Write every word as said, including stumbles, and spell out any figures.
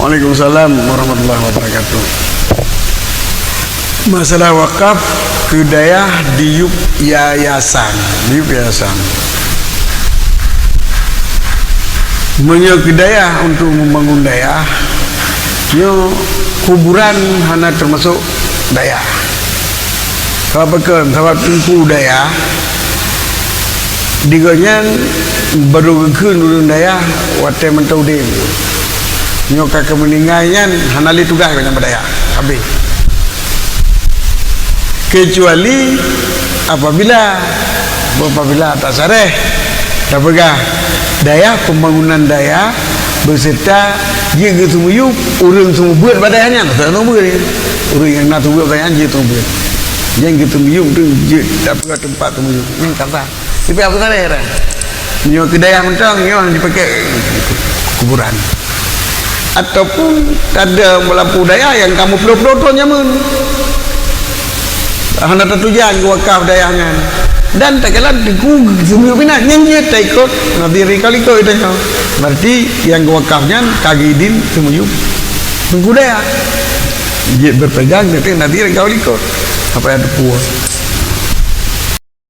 Waalaikumsalam warahmatullahi wabarakatuh. Masalah wakaf keu dayah diyueb yayasan. Diyueb yayasan. Meunyoe keu dayah untuk membangun dayah, nyoe kuburan hana termasuk dayah. Sabab pakon? Sabab teungku dayah, di gobnyan barô geukheun ureuëng dayah watée mantong udeb. Nyoe ka keu meuninggai nyan hana lé tugaih gobnyan bak dayah. Habéh. Kecuali apabila, apabila tak sareh, tapeugah dayah, pembangunan dayah, beserta jeuet geuseumiyueb ureuëng seumeubeuet bak dayah nyan, seumeubeuet. Ureuëng nyang na seumeubeuet bak dayah nyan jeuet seumeubeuet. Nyang geuseumiyueb tu jeuet tapeugah teumpat seumiyueb. Nyang kata. Tapi apa salah orang? Nyoe keu dayah mantong, nyoe dipakai kuburan. Ataupun ada meulampau dayah nyang ka meuploh-ploh thon jameun. Hana tatujan geuwakaf dayah nyan. Dan takalon teungku seumeubeuet pinah, nyan jeuet taikot nadhir nyang ka likot geutanyoe. Berarti nyang geuwakaf nyan ka geuidin seumiyueb teungku dayah. Jeuet berpegang dengan nadhir nyang ka likot. Apa nyang teupeue?